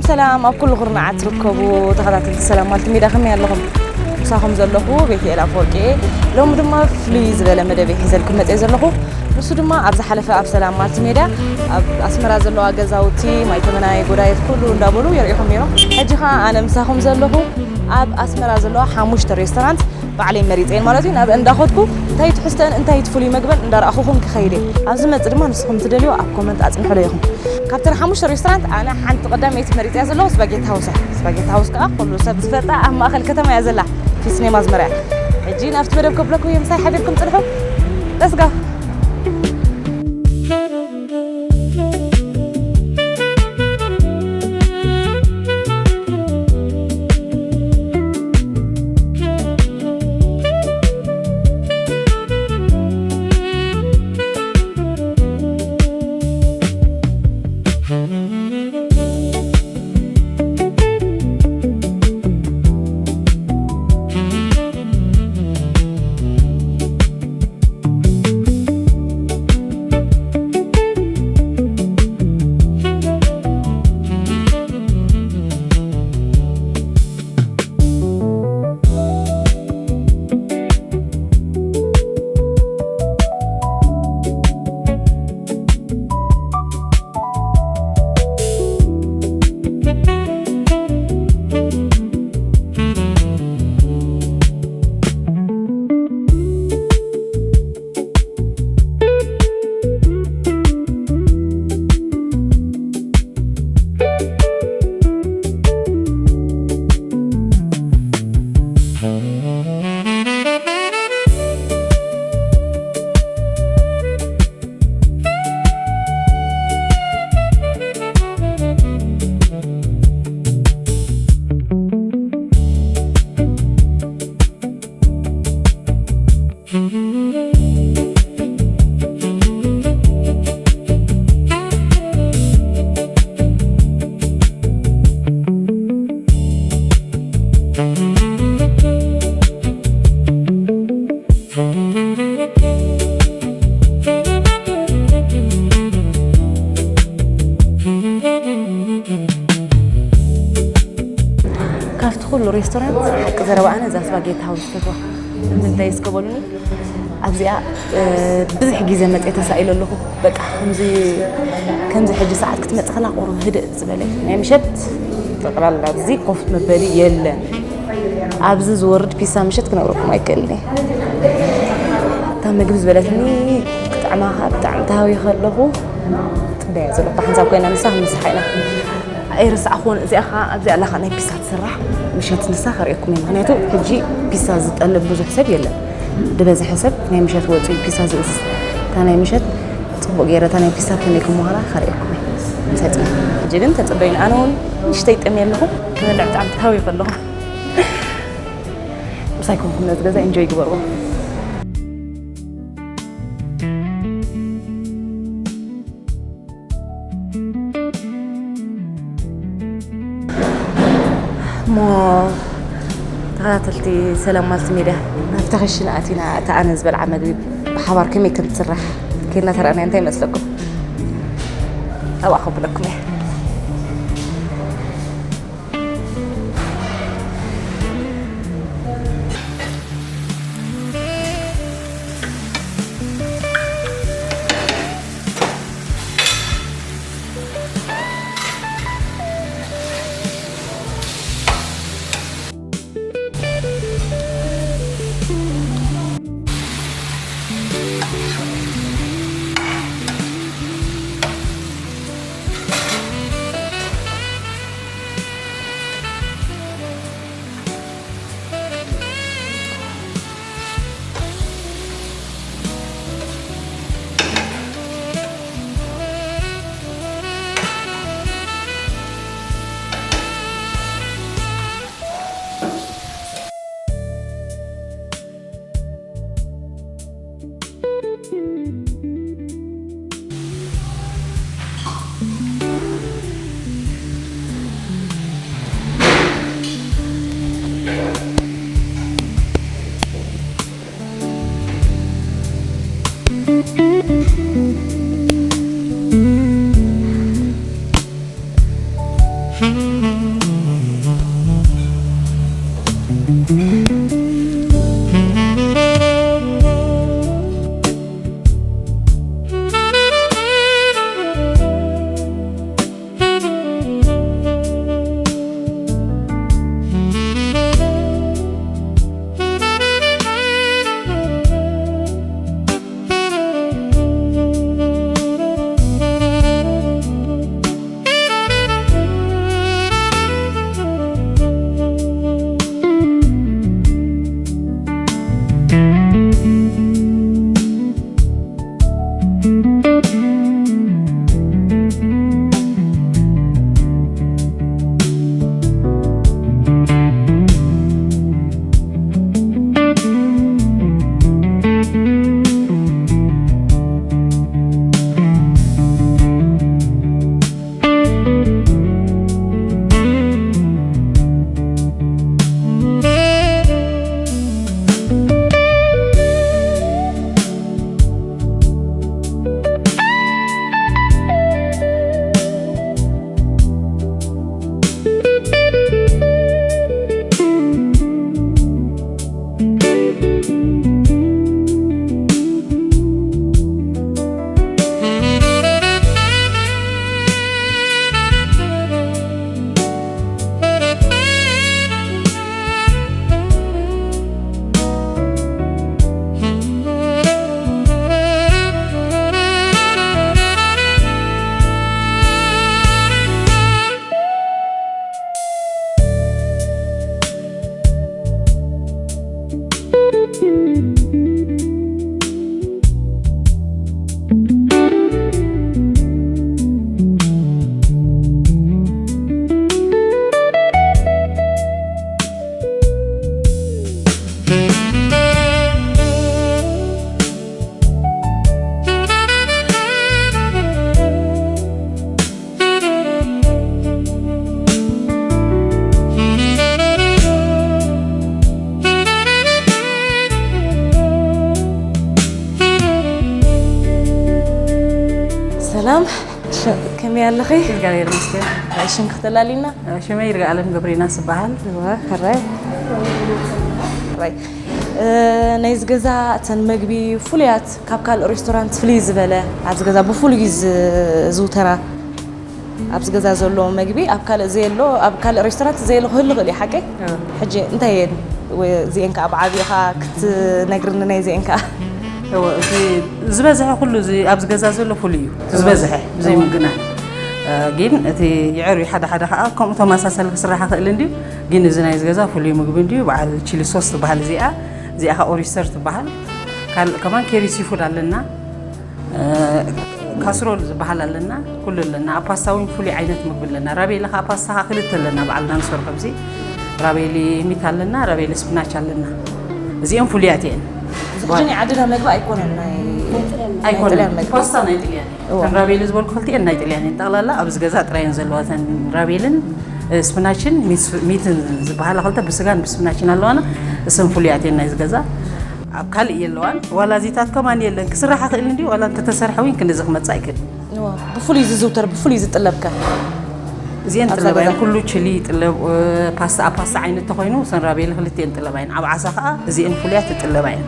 ሰላም ኣብ ኩሉ ኩርናዓት ትርከቡ ተኸታተልቲ ሰላም ማልቲ ሜድያ፣ ከመይ ኣለኹም? ምሳኹም ዘለኹ ቤትኤል ኣፈወርቂ እየ። ሎሚ ድማ ፍልይ ዝበለ መደብ እየ ሒዘልኩም መፅየ ዘለኹ። ንሱ ድማ ኣብ ዝሓለፈ ኣብ ሰላም ማልቲ ሜድያ ኣብ ኣስመራ ዘለዋ ገዛውቲ፣ ማይተመናይ፣ ጎዳየት ኩሉ እንዳበሉ የርእኹም ነይሮም። ሕጂ ኸዓ ኣነ ምሳኹም ዘለኹ ኣብ ኣስመራ ዘለዋ ሓሙሽተ ሬስቶራንት ባዕለይ መሪፀየን ማለት እዩ። ናብ እንዳኸድኩ እንታይ ትሕዝተን እንታይ ትፍሉይ መግበን እንዳረኣኹኹም ክኸይድ እየ። ኣብ ዝመፅእ ድማ ንስኹም ትደልዮ ኣብ ኮመንት ኣፅንሑለይ ኢኹም። ካብተን ሓሙሽተ ሬስቶራንት ኣነ ሓንቲ ቀዳመይቲ መሪፀያ ዘለኹ ስፓጌቲ ሃውስ እያ። ስፓጌቲ ሃውስ ከዓ ኩሉ ሰብ ዝፈልጣ ኣብ ማእኸል ከተማ እያ ዘላ። ፊት ሲኔማ ኣስመራ እያ። ሕጂ ናብቲ መደብ ከብለኩም እየ፣ ምሳይ ሓቢርኩም ፅንሑ። Let's go። ካብቲ ኩሉ ሬስቶራንት ሓቂ ዘረባ ኣነ እዛ ስፓጌቲ ሃውስ ዝፈትዋ። ንምንታይ እስከ በሉኒ? ኣብዚኣ፣ እ፣ ብዙሕ ግዜ መፅየ ተሳኢለ ኣለኹ። በቃ ከምዚ፣ ከምዚ ሕጂ ሰዓት ክትመፅእ ከላ ቁሩብ ህድእ ዝበለ እዩ። ናይ ምሸት ጠቕላላ ኣብዚ ኮፍ መበሊ የለን። ኣብዚ ዝወርድ ፒሳ ምሸት ክነግረኩም ኣይክእልን እየ። እታ ምግቢ ዝበለትኒ ክጥዕማ ከዓ ብጣዕሚ ተሃዊኸ ኣለኹ። ጥበያ ዘሎ እታ ሓንሳብ ኮይና ንሳ ክንስሓ ኢና። ኣይረሳዕኹን። እዚኣ ኸዓ ኣብዚ ኣላኻ ናይ ፒሳ ትስራሕ ምሸት ንሳ ከርእየኩም እየ። ምኽንያቱ ሕጂ ፒሳ ዝጠልብ ብዙሕ ሰብ የለን። ዝበዝሐ ሰብ ናይ ምሸት ወፂኡ ፒሳ ዝእዝዝ። እታ ናይ ምሸት ፅቡቅ ገይረ እታ ናይ ፒሳ ከመይ ከም ምዃና ከርእየኩም እየ። ምሳይ ፅንሑ። ሕጂ ግን ተፀበዩኒ። ኣነ እውን ንእሽተይ ጠምየ ኣለኹ። ክበልዕ ብጣዕሚ ተሃዊኸ ኣለኹ። ምሳይ ኮንኩም ነዚ ገዛ ኢንጆይ ግበርዎ። እሞ ተኸታተልቲ ሰላም ማልቲ ሜድያ፣ ናብቲ ክሽነ ኣቲና፣ እቲ ኣነ ዝበልዓ መግቢ ብሓባር ከመይ ከም ትስራሕ ኬድና ተረኣናዮ፣ እንታይ ይመስለኩም? ኣብኣ ከብለኩም እየ። ሰላም፣ ሸ-፣ ከመይ ኣለኺ? እግዚኣብሔር ይመስገን። ሽምኪ ክተላሊና? ሽመይ ይርጋኣለም ገብሬናስ እበሃል። እወ፣ ሕራይ። ሕራይ። እ፣ ናይዚ ገዛ እተን መግቢ ፍሉያት፣ ካብ ካልእ ሬስቶራንት ፍልይ ዝበለ፣ ኣብዚ ገዛ ብፍሉይ ዝዝውተራ፣ ኣብዚ ገዛ ዘሎ መግቢ ኣብ ካልእ ዘየሎ፣ ኣብ ካልእ ሬስቶራንት ዘየሎ ክህሉ ይኽእል እዩ፣ ሓቀይ? እወ። ሕጂ እንታይ እየን? ወ-፣ እዚኤን ከኣ ብዓቢኻ ክትነግርኒ ናይ እዚኤን ከኣ። እወ፣ እቲ ዝበዝሐ ኩሉ እዚ ኣብዚ ገዛ ዘሎ ፍሉይ እዩ። እቲ ዝበዝሐ፣ እወ። ዘይምግናን። እ፣ ግን እቲ የዕርዩ ሓደ ሓደ ከኣ ከምኡ ተመሳሳሊ ክስራሕ ይኽእል እንድዩ። ግን እዚ ናይዚ ገዛ ፍሉይ ምግቢ እንድዩ። በዓል ቺሊ ሶስ ትበሃል እዚኣ። እዚኣ ከኣ ኦሪስተር ትበሃል። ካልእ ከማን ኬሪ ሲፉድ ኣለና። እ፣ ካስሮል ዝበሃል ኣለና፣ ኩሉ ኣለና። ኣብ ፓስታ እውን ፍሉይ ዓይነት ምግቢ ኣለና። ራቤሊ ኸዓ ፓስታ ኸዓ ክልተ ኣለና፣ ባዕልና ንሰርሖ። ኣብዚ ራቤሊ ሚት ኣለና፣ ራቤሊ ስፕናች ኣለና። እዚኦም ፍሉያት እየን። እዚ ሕጂ ናይ ዓድና መግቢ ኣይኮነን፣ ናይ ኣይኮነን። ጥልያን መግቢ። ፓስታ ናይ ጥልያን እዩ። እዋ። እተን ራቤሊ ዝበልኩ ክልቲኤን ናይ ጥልያን እየን። ጠቕላላ ኣብዚ ገዛ ጥራይ እየን ዘለዋ፣ እተን ራቤልን፣ እ፣ ስፕናችን ሚስ-፣ ሚትን ዝበሃላ ክልተ ብስጋን ብስፕናችን ኣለዋና። እሰን ፍሉያት እየን ናይዚ ገዛ። ኣብ ካልእ የለዋን። ዋላ እዚታት ከማን የለን። ክስራሕ ይኽእል እንድዩ፣ ዋላ እንተተሰርሐ እውን ክንድዚ ክመጽእ ኣይክእልን። እዋ፣ ብፍሉይ ዝዝውተር፣ ብፍሉይ ዝጥለብ ከ? እዚአን ኣብዛ ጥለባ እየን። ገዛ። ኩሉ ችሊ ይጥለብ፣ እ፣ ፓስታ፣ ኣብ ፓስታ ዓይነት ተኾይኑ፣ ሰን ራቤሊ ክልቲአን ጥለባ እየን። ኣብ ዓሳ ኸዓ እዚአን ፍሉያት ይጥለባ እየን።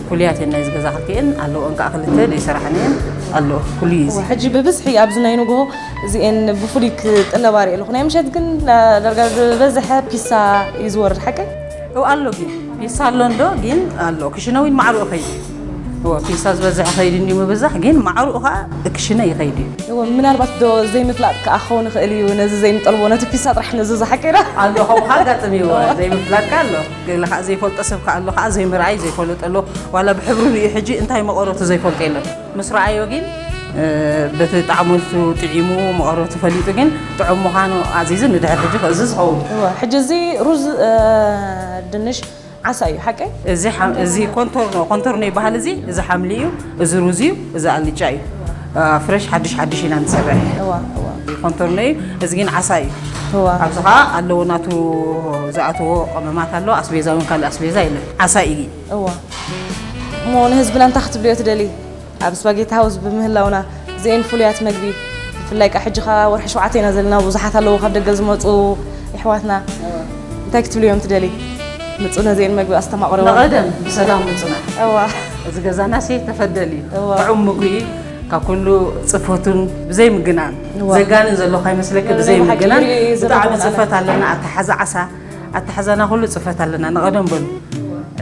ፍሉያት እየን ናይዚ ገዛ ክልቲአን ኣለዎ። እንቃ ክልተ ዘይሰራሕን እየን ኣለዎ። ኩሉ እዩ እዚ። እዋ፣ ሕጂ ብብዝሒ ኣብዚ ናይ ንግሆ እዚአን ብፍሉይ ክጥለባ ርእየ ኣለኹ። ናይ ምሸት ግን፣ እ፣ ዳርጋ ዝበዝሐ ፒሳ እዩ ዝወርድ፣ ሓቀይ? እው ኣሎ ግን። ፒሳ ኣሎ እንዶ ግን ኣሎ። ክሽነ እውን ማዕሩኡ ኸይዱ። እዎ፣ ፒሳ ዝበዝሕ ኸይዱ እንዲ ምብዛሕ ግን ማዕሩኡ ኸዓ ክሽነ ይኸይዱ እዩ። እዎ፣ ምናልባት ዶ ዘይምፍላጥ ከኣ ክኸውን ይኽእል እዩ፣ ነዚ ዘይንጠልቦ፣ ነቲ ፒሳ ጥራሕ ነዚ ዝሓቂራ። ኣሎ፣ ከምኡ ኸዓ ኣጋጥም እዩ፣ ዘይምፍላጥ ከኣ ኣሎ። ገለ ኸዓ ዘይፈልጦ ሰብ ከኣ ኣሎ፣ ኸዓ ዘይምርኣይ ዘይፈለጠ ኣሎ። ዋላ ብሕብሩ ርእዩ ሕጂ እንታይ መቐረቱ ዘይፈልጦ የለን። ምስ ረኣዮ ግን፣ እ፣ በቲ ጣዕመቱ ጥዒሙ፣ መቐረቱ ፈሊጡ ግን ጥዑም ምዃኑ ኣዚዙ ንድሕር ሕጂ ክእዝዝ ይኸውን። እወ፣ ሕጂ እዚ ሩዝ፣ እ፣ ድንሽ፣ ዓሳ እዩ፣ ሓቀይ? እዚ ሓ-፣ እዚ ኮንቶርኖ፣ ኮንቶርኖ ይበሃል እዚ። እዚ ሓምሊ እዩ፣ እዚ ሩዝ እዩ፣ እዚ ኣልጫ እዩ። እ፣ ፍረሽ ሓድሽ ሓድሽ ኢና ንሰርሕ። እወ፣ እወ። ኮንቶርኖ እዩ፣ እዚ ግን ዓሳ እዩ። እወ። ኣብዚ ኸዓ ኣለዎ ናቱ ዝኣተዎ ቀመማት ኣሎ፣ ኣስቤዛ እውን ካልእ ኣስቤዛ የለን። ዓሳ እዩ ግን። እወ። እሞ ንህዝብና እንታይ ክትብልዮ ትደሊ? ኣብ ስፓጌቲ ሃውስ ብምህላውና፣ እዚኤን ፍሉያት መግቢ፣ ብፍላይ ከኣ ሕጂ ኸኣ ወርሒ ሸውዓተ ኢና ዘለና፣ ብዙሓት ኣለዉ ካብ ደገ ዝመጹ የሕዋትና። እወ። እንታይ ክትብልዮም ትደሊ? ምጹ ነዚኤን መግቢ ኣስተማቕርዎ። ንቐደም ብሰላም ምጹና። እዋ። እዚ ገዛና ሲ ተፈደል እዩ። እዋ። ጥዑም ምግቢ ካብ ኩሉ ጽፈቱን ብዘይ ምግናን እዋ። ዘጋንን ዘሎ ካይመስለኪ ብዘይ ምግናን። ብጣዕሚ ጽፈት ኣለና። ኣተሓዛ ዓሳ ኣተሓዛና ኩሉ ጽፈት ኣለና። ንቐደም በሉ።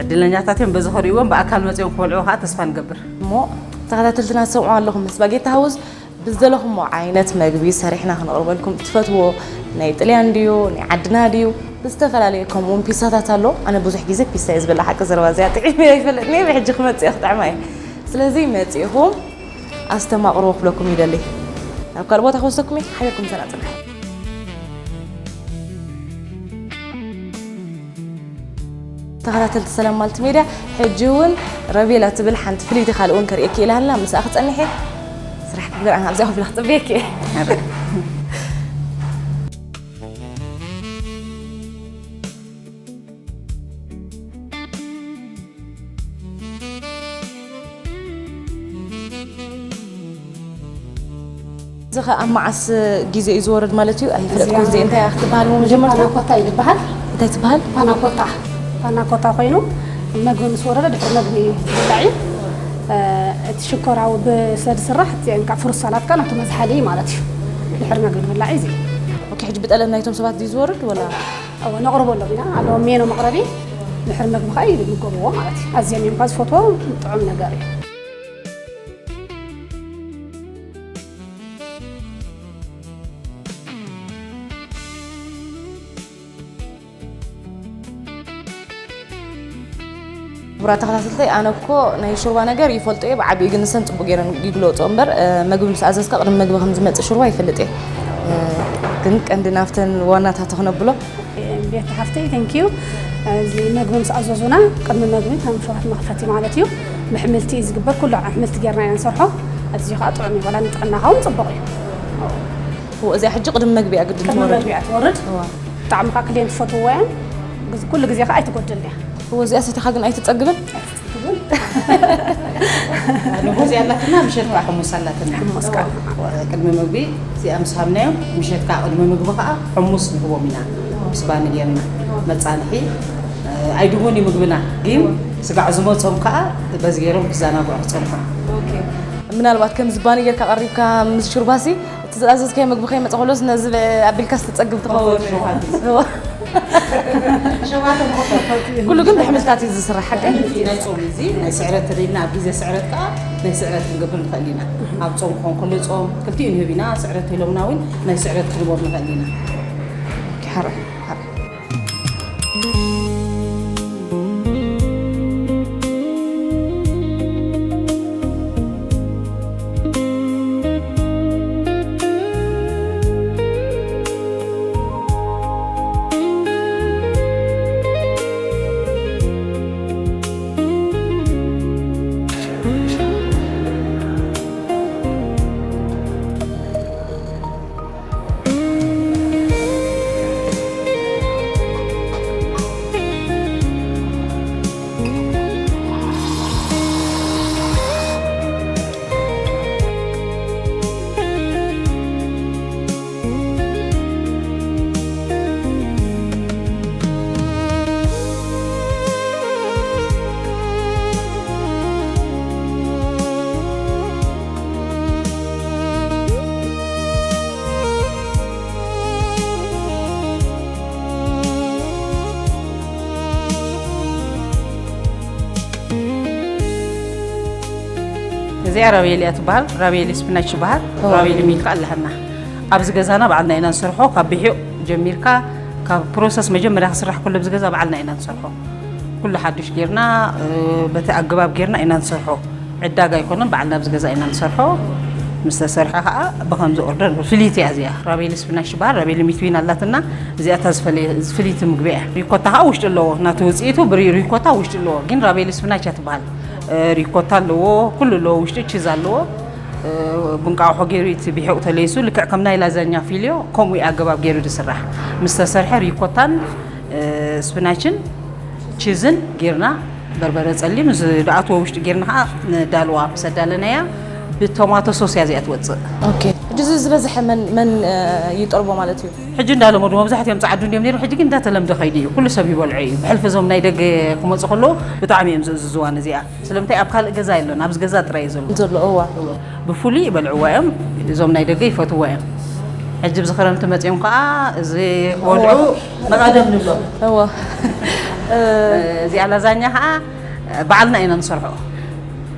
ዕድለኛታት እዮም በዚ ከርእዎም ብኣካል መጺኦም ክበልዑ ከዓ ተስፋ ንገብር። እሞ ተኸታተልትና ትሰምዑ ኣለኹም። ስፓጌቲ ሃውስ ብዝደለኹሞ ዓይነት መግቢ ሰሪሕና ክንቕርበልኩም ትፈትዎ ናይ ጥልያን ድዩ ናይ ዓድና ድዩ ብዝተፈላለየ ከምኡውን ፒሳታት ኣሎ። ኣነ ብዙሕ ግዜ ፒሳ እየ ዝበላ ሓቂ ዘረባ እዚኣ ጥዒመ ኣይፈልጥን እየ። ብሕጂ ክመፅእ እየ ክጥዕማ እየ። ስለዚ መፂእኹም ኣስተማቕርዎ ክብለኩም ይደሊ። ናብ ካልእ ቦታ ክወስደኩም እየ። ሓቢርኩም ምሳና ፅንሑ። ተኸታተልቲ ሰላም ማልቲ ሜድያ ሕጂ እውን ረቤላ ትብል ሓንቲ ፍልይቲ ካልእ እውን ከርእየኪ ኢላሃልና ምስኣ ክፀንሕ እየ። ስራሕ ክግር ኣብዚኣ ኮፍ ኢላ ክፅበየኪ እየ። እዚ ኸ ኣብ መዓስ ግዜ እዩ ዝወርድ ማለት እዩ? ኣይፈለጥኩ። እዚ እንታይ እያ ክትበሃል? መጀመርታ ፓናኮታ እዩ ዝበሃል። እንታይ ትበሃል? ፓናኮታ። ፓናኮታ ኮይኑ መግቢ ምስ ወረደ ድሕሪ መግቢ ዝብላዕ እዩ። እቲ ሽኮራዊ ስለ ዝስራሕ እቲ እንካ ፍሩት ሳላትካ ናቱ መዝሓሊ ማለት እዩ። ድሕሪ መግቢ ዝብላዕ እዩ እዚ። ኦኬ፣ ሕጂ ብጠለብ ናይቶም ሰባት ድዩ ዝወርድ ወላ? እወ፣ ነቕርበሎም ኢና። ኣለዎም ሜኖ መቕረቢ። ድሕሪ መግቢ ከዓ ይምገብዎ ማለት እዩ። ኣዝዮም እዮም እኳ ዝፈትዎ፣ ጥዑም ነገር እዩ። ክቡራት ተኸታተልተይ፣ ኣነ እኮ ናይ ሹርባ ነገር ይፈልጦ እየ፣ ብዓቢኡ ግን ንሰን ጽቡቕ ገይረን ይግለጾ እምበር፣ እ፣ መግቢ ምስ ኣዘዝካ ቅድሚ መግቢ ከም ዝመጽእ ሹርባ ይፈልጥ እየ። እ፣ ግን ቀንዲ ናብተን ዋናታት ክነብሎ። ቤት ሃፍተይ፣ ቴንኪዩ። እዚ መግቢ ምስ ኣዘዙና ቅድሚ መግቢ ከም ሸውሃት መኽፈቲ ማለት እዩ። ብሕምልቲ እዩ ዝግበር፣ ኩሉ ኣሕምልቲ ጌርና ኢና ንሰርሖ። ኣዝዩ ከዓ ጥዑም እዩ፣ ዋላ ንጥዕናኻ እውን ጽቡቕ እዩ። እዎ፣ እዚኣ ሕጂ ቅድሚ መግቢ እያ ግድን ቅድሚ ትወርድ። መግቢ እያ ትወርድ። እዋ። ብጣዕሚ ከዓ ክልየንት ዝፈትውዎ እየን። ግዝ-፣ ኩሉ ግዜ ከዓ ኣይትጎድልን እያ። እዎ፣ እዚኣ ሰቲኻ ግን ኣይትጸግብን? ኣይትጸግብን። ንጎ እዚኣ ኣላትና፣ ምሸት ከዓ ሕሙስ ኣላትና። ሕሙስ ከዓ። ቅድሚ ምግቢ እዚኣ ምስ ሃብናዮም፣ ምሸት ከዓ ቅድሚ ምግቢ ከዓ ሕሙስ ንህቦም ኢና። ምስ ባኒ ጌርና መጻንሒ፣ ኣይድጉን እዩ ምግብና፣ ግን ስጋዕ ዝመጾም ከዓ በዚ ገይሮም ክዘናግዑ ክጸንሑ። ኦኬ። ምናልባት ከምዚ ባኒ ጌርካ ቀሪብካ ምስ ሹርባሲ፣ እቲ ዝኣዘዝካዮ ምግቢ ከይመጸ ከሎስ ነዚ ኣቢልካስ ትጸግብ ትኸውን። ሸውሃት እዩ። እዋ። ሸውሃት እሞ ኩሉ ግን ብሕምልታት እዩ ዝስራሕ፣ ሓቀይ? ናይ ጾም እዚ ናይ ስዕረት ተደሊና ኣብ ግዜ ስዕረት ከዓ ናይ ስዕረት ክንገብር ንኽእል ኢና። ኣብ ጾም ክኾን ከሎ ጾም ክልቲኡ ንህብ ኢና፣ ስዕረት ተሎምና እውን ናይ ስዕረት ክንቦር ንኽእል ኢና። ኦኬ፣ ሓራይ፣ ሓራይ። እዚኣ ራቤል እያ ትበሃል። ራቤል ስፒናች ይበሃል። እዋ። ራቤል ሚት ከዓ ኣለሃና። ኣብዚ ገዛና ባዕልና ኢና ንሰርሖ። ካብ ብሒቕ ጀሚርካ፣ ካብ ፕሮሰስ መጀመርያ ክስራሕ ኩሉ ኣብዚ ገዛ ባዕልና ኢና ንሰርሖ። ኩሉ ሓዱሽ ጌርና፣ እ፣ በቲ ኣገባብ ጌርና ኢና ንሰርሖ። ዕዳጋ ኣይኮነን፣ ባዕልና ኣብዚ ገዛ ኢና ንሰርሖ። ምስ ተሰርሐ ከዓ ብኸምዚ ኦርደር ፍልይቲ እያ እዚኣ። ራቤል ስፒናች ይበሃል። ራቤል ሚት ዊን ኣላትና። እዚኣ እታ ዝፈለየ-፣ ፍልይቲ ምግቢ እያ። ሪኮታ ከዓ ውሽጢ ኣለዎ። ናቱ ውፅኢቱ ብሪ-፣ ሪኮታ ውሽጢ ኣለዎ። ግን ራቤል ስፒናች እያ ትበሃል። እ፣ ሪኮታ ኣለዎ፣ ኩሉ ኣለዎ፣ ውሽጢ ቺዝ ኣለዎ። እ፣ ብንቃውሖ ገይሩ እቲ ብሒቑ ተለይሱ፣ ልክዕ ከም ናይ ላዛኛ ፊልዮ፣ ከምኡ እዩ ኣገባብ ገይሩ ዝስራሕ። ምስ ተሰርሐ ሪኮታን፣ እ፣ ስፒናችን ቺዝን ጌርና፣ በርበረ ጸሊም ዝኣትዎ ውሽጢ ጌርና ኸዓ ንዳልዋ ምስ ኣዳለናያ፣ ብቶማቶ ሶስ እያ እዚኣ ትወጽእ። ኦኬ። እዚ ዝበዝሐ መን መን ይጠልቦ ማለት እዩ? ሕጂ እንዳለመዱ መብዛሕትኦም ጻዓዱ እንዲዮም ነይሩ። ሕጂ ግን እንዳተለምደ ከይዱ እዩ። ኩሉ ሰብ ይበልዖ እዩ። ብሕልፊ እዞም ናይ ደገ ክመጹ ከለዉ ብጣዕሚ እዮም ዝእዝዝዋ ነዚኣ። ስለምንታይ ኣብ ካልእ ገዛ የሎን፣ ኣብዚ ገዛ ጥራይ እዩ ዘሎ። ዘሎ፣ እዋ። ብፍሉይ ይበልዕዋ እዮም። እዞም ናይ ደገ ይፈትዋ እዮም። ሕጂ ኣብዚ ክረምቲ መጺኦም ከኣ እዚ ክበልዑ እዋ። ንቐደም ንብሎ። እዋ። እዚኣ ላዛኛ ከኣ ባዕልና ኢና ንሰርሖ።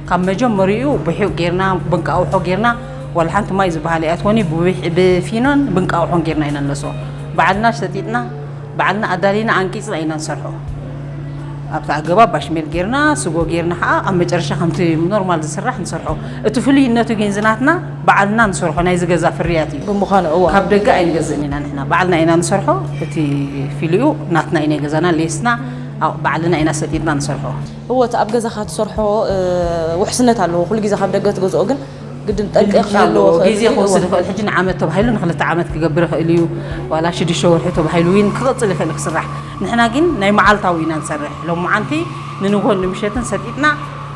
ካብ መጀመሪኡ ብሒቕ ጌርና፣ ብንቃውሖ ጌርና፣ ዋላ ሓንቲ ማይ ዝበሃል ኣይኣትወኒ፣ ብውሕ-፣ ብፊኖን ብንቃውሖን ጌርና ኢና ንለስኦ። ባዕልና ሰጢጥና፣ ባዕልና ኣዳሊና፣ ኣንቂጽና ኢና ንሰርሖ። ኣብቲ ኣገባብ ባሽሜል ጌርና፣ ስጎ ጌርና ኸዓ ኣብ መጨረሻ ከምቲ ኖርማል ዝስራሕ ንሰርሖ። እቲ ፍሉይነቱ ግን ዝናትና ባዕልና ንሰርሖ ናይዚ ገዛ ፍርያት እዩ። ብምዃኑ፣ እዋ። ካብ ደገ ኣይንገዝእን ኢና ንሕና፣ ባዕልና ኢና ንሰርሖ። እቲ ፊልኡ ናትና ኢና ገዛና፣ ሌስና፣ ኣብ-፣ ባዕልና ኢና ሰጢጥና ንሰርሖ። እወ፣ እቲ ኣብ ገዛኻ ትሰርሖ፣ እ፣ ውሕስነት ኣለዎ። ኩሉ ግዜ ካብ ደገ ትገዝኦ ግን ግድን ጠንቀቕ ግድን ክህልዎ ኣለዎ። ይኽእል ግዜ እዩ። ክወስድ ይኽእል። ሕጂ ንዓመት ተባሂሉ ንክልተ ዓመት ክገብር ይኽእል እዩ። ዋላ ሽዱሽተ ወርሒ ተባሂሉ እውን ክቕጽል ይኽእል ክስራሕ። ንሕና ግን ናይ መዓልታዊ ኢና ንሰርሕ። ሎማዓንቲ ንንጎን ንምሸትን ሰጢጥና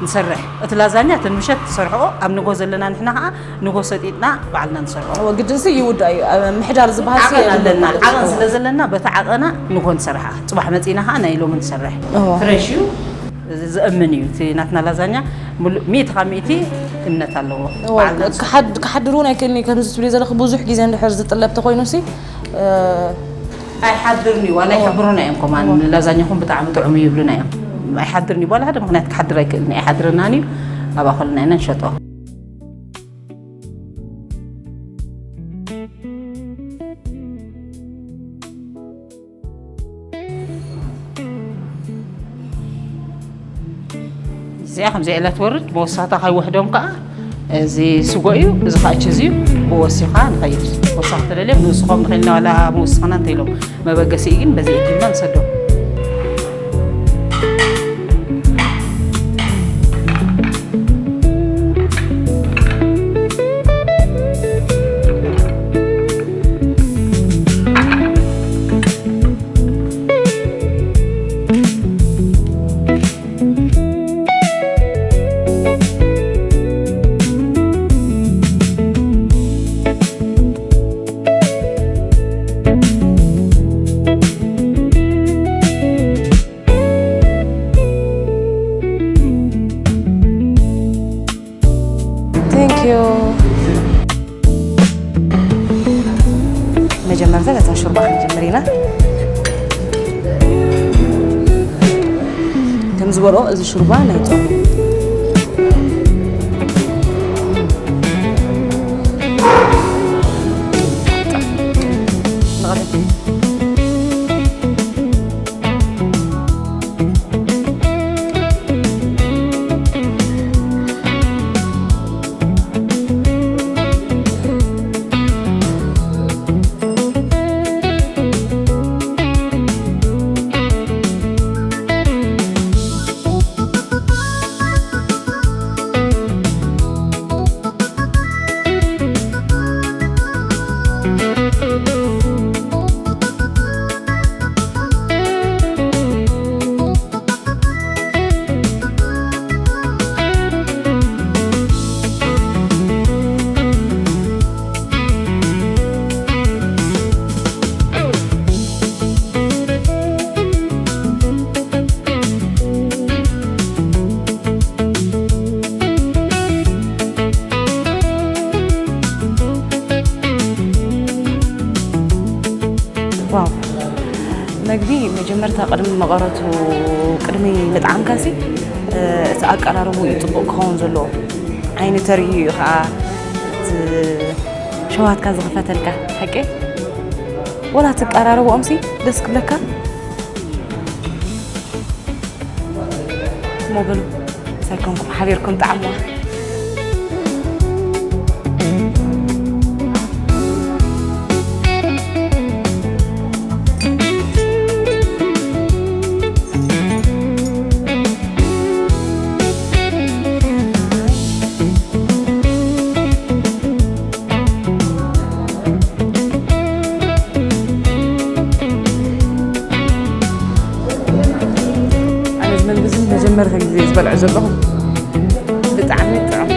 ንሰርሕ። እቲ ላዛኛ እቲ ንምሸት ትሰርሕኦ፣ ኣብ ንጎ ዘለና ንሕና ኸዓ ንጎ ሰጢጥና ባዕልና ንሰርሖ። እወ፣ ግድንሲ ይውዳእ እዩ። ኣብ ምሕዳር ዝበሃል ሲ ዓቐን የለን ኣለና። ማለት እዩ። ዓቐን ስለ ዘለና በቲ ዓቐና ንጎ ንሰርሓ። ጽባሕ መጺና ኸዓ ናይ ሎሚ ንሰርሕ። እወ። ፍሬሽ እዩ። እዚ ዘእምን እዩ። እቲ ናትና ላዛኛ ምሉእ ሚእቲ ካብ ሚእቲ እምነት ኣለዎ። እወ፣ ባዕልና ንሰርሖ። ክሓድ-፣ ክሓድር እውን ኣይክእልን እዩ። ከምዚ ትብልዮ ዘለኺ ብዙሕ ግዜ እንድሕር ዝጥለብ ተኾይኑ ሲ፣ እ፣ ኣይሓድርን እዩ። ዋላ እወ። ይሕብሩና እዮም ከማን። እወ። ላዛኛኹም ብጣዕሚ ጥዑም እዩ ይብሉና እዮም። ኣይሓድርን እዩ። ዋላ ሓደ ምኽንያት ክሓድር ኣይክእልን እዩ። ኣይሓድረናን እዩ። ኣብ ኣኸልና ኢና ንሸጦ። እዚኣ ከምዚኣ ኢላ ትወርድ፣ ብወሳታ ከይወሕዶም ከኣ እዚ ስጎ እዩ፣ እዚ ከኣ ችዝ እዩ። ብወሲኻ ንኸይድ። ወሳኽ ተደልዮም ንውስኾም ንኽእል ዋላ ምውስኽና እንተ ኢሎም። መበገሲ ግን በዚ እጅና ንሰዶ። Thank you። መጀመርታ ነታ ሹርባ ክንጅምር ኢና። ከም ዝበልኦ እዚ ሹርባ ናይ ጾም ዋው! መግቢ መጀመርታ ቅድሚ መቐረቱ፣ ቅድሚ ምጥዓምካሲ፣ እ፣ እቲ ኣቀራርባኡ እዩ ጽቡቕ ክኸውን ዘለዎ። ዓይኒ ተርእዩ እዩ ኸኣ እቲ ሸውሃትካ ዝኽፈተልካ። ሓቂ? ወላ እቲ ኣቀራርባኦምሲ ደስ ክብለካ። እሞ በሉ፣ ምሳይ ኮንኩም ሓቢርኩም ጣዕሙዋ። ኣነ እዚ መግቢ እዚ መጀመርታ ግዜ ዝበልዖ ዘለኹ። ብጣዕሚ ጥዑም።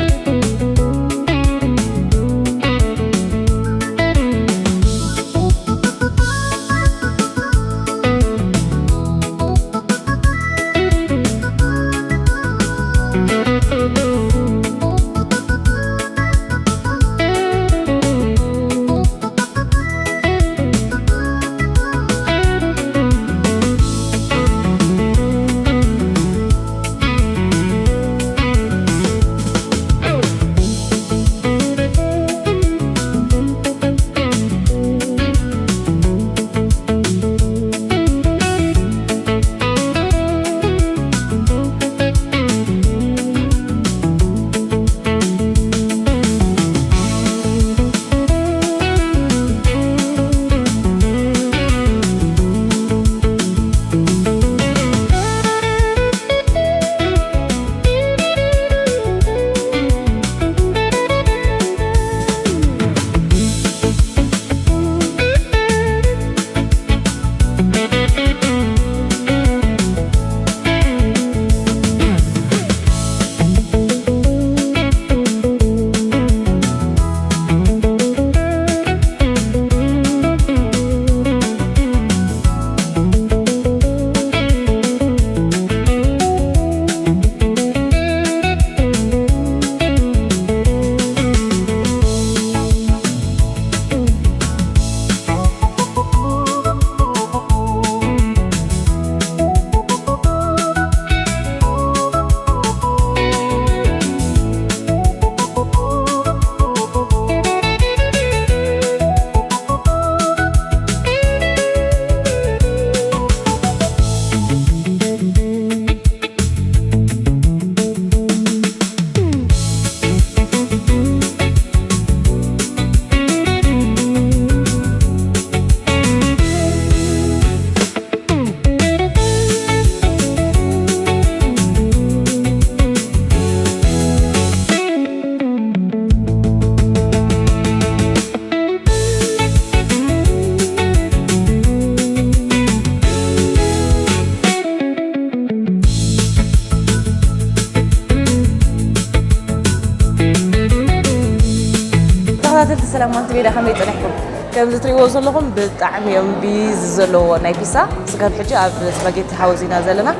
ሰላም ማንቲ ሜዳ፣ ከመይ ጸኒሕኩም? ከምዚ ትሪእዎ ዘለኹም ብጣዕሚ እዮም ቢዚ ዘለዎ ናይ ፒሳ። ስጋብ ሕጂ ኣብ ስፓጌቲ ሃውስ ኢና ዘለና።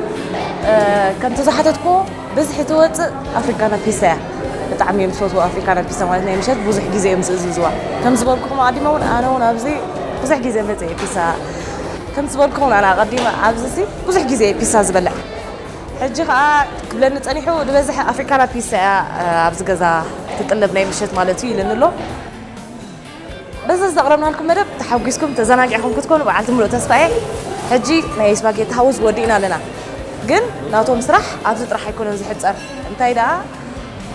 እ፣ ከምቲ ዝሓተትኩዎ ብዝሒ ትወጽእ ኣፍሪካና ፒሳ እያ። ብጣዕሚ እዮም ዝፈትዎ ኣፍሪካና ፒሳ ማለት ናይ ምሸት ብዙሕ ግዜ እዮም ዝእዝዝዋ። ከም ዝበልኩኹም ኣቐዲመ እውን ኣነ እውን ኣብዚ ብዙሕ ግዜ መጽእ እየ ፒሳ። ከም ዝበልኩኹም ኣነ ኣቐዲመ ኣብዚ ሲ ብዙሕ ግዜ እየ ፒሳ ዝበልዕ። ሕጂ ኸዓ ክብለኒ ጸኒሑ ዝበዝሕ ኣፍሪካና ፒሳ እያ፣ እ፣ ኣብዚ ገዛ ትጥለብ ናይ ምሸት ማለት እዩ ኢለኒ ኣሎ። በዚ ዘቕረብናልኩም መደብ ተሓጒስኩም ተዘናጊዕኩም ክትኮኑ በዓልቲ ሙሉእ ተስፋ እየ። ሕጂ ናይ ስፓጌቲ ሃውስ ወዲእና ኣለና፣ ግን ናቶም ስራሕ ኣብዚ ጥራሕ ኣይኮነን ዝሕጸር። እንታይ ደኣ፣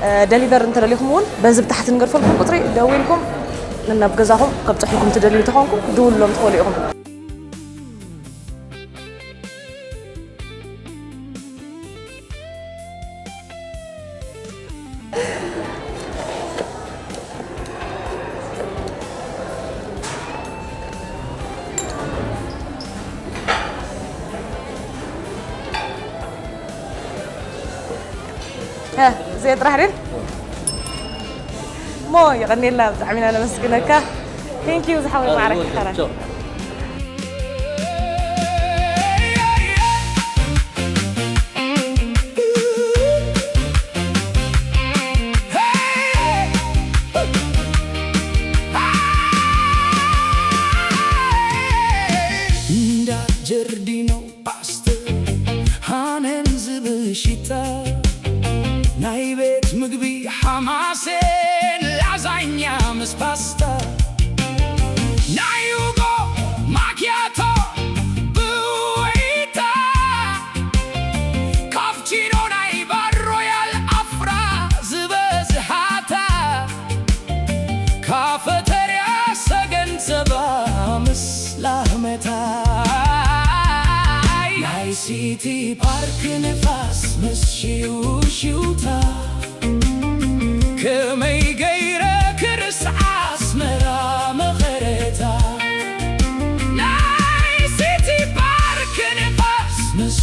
እ፣ ደሊቨር እንተደሊኹም እውን በዚ ብታሕቲ ንገድፈልኩም ቁፅሪ ደዊልኩም ናብ ገዛኹም ከብፅሑልኩም ትደልዩ ተኾንኩም ክድውሉሎም ትኽእሉ ኢኹም። ሀ፣ እዚኦ ጥራሕ ድን? እሞ የቐኔልና፣ ብጣዕሚ ኢና ነመስግነካ። ቴንክ ዩ ዝሓወይ፣ ማዕረግ ተኸራ። እንዳ ጀርዲኖ ፓስተ ሃነን ዝብል ሽታ ናይ ቤት ምግቢ ሓማሴን ላዛኛ ምስ ፓስታ ናይ ዩጎ ማኪያቶ ብወይታ ካፍቺኖ ናይ ባር ሮያል ኣፍራ ዝበዝሃታ ካፈተርያ ሰገን ዘባ ምስ ላህመታይ ናይ ሲቲ ፓርክ ንፋስ ምስ ሽውሽውታ ከመይ ገይረ ክርስዓ ኣስመራ መኸረታ ናይ ሲቲ ፓርክ ንፋስ ምስ